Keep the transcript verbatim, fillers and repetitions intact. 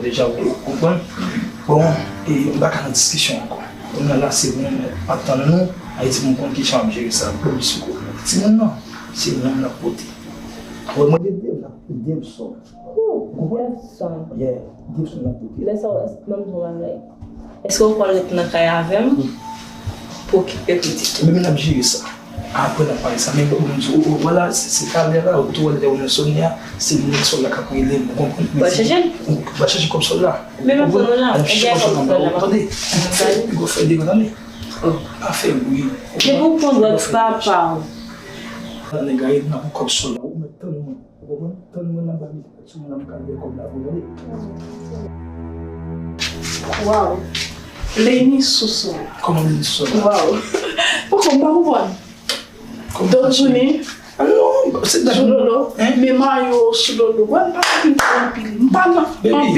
Deja, ou konprann? Bon, e, m pa ka nan diskisyon ankò. Kounye a la, se mwen menm ap tann nou. Ayiti, mwen konn kijan m ap jere sa. Pwoblèm sou kou. Timoun nan, se mwen menm l ap pote. Mwen, mwen, de, de, de, de, Ou konprann? Yes, sir. Yeah, Gibson nan pote. Lè sa, w, èske, ban m di w yon bagay. Èske w pral ret nan kay avè m pou okipe pitit ou? Men, men n ap jere sa. Apre n ap pale sa. Men, bon, m di w, ou, ou, vwala, se, se talè la, ou tou wè lè ou nan Sonia, se Nelson la k ap rele m, ou konprann? Ou pral chèche l? Ou pral chèche kòb sòl la. Men m ap tann ou la. Ou konprann? N ap chèche kòb sòl la, ou tande? Fè, ou fè devan, tande? Oh. Pa fè bri. Depi w pran dwèt papa w. Nèg la rele m la pou kòb sòl la, ou mèt tann mwen. Ou konprann? Tann mwen nan ba li. Sou mwen la m ka leve kòb la pou tande. Waw. Leni Soso. Kòman Leni Soso? Waw. Poko m pa konprann. Kòman Dozini. Ah non, se dat. Soulolo. Hein? Men mayo Soulolo. Wè, m pa konprann anpil. M pa nan anpil. Baby,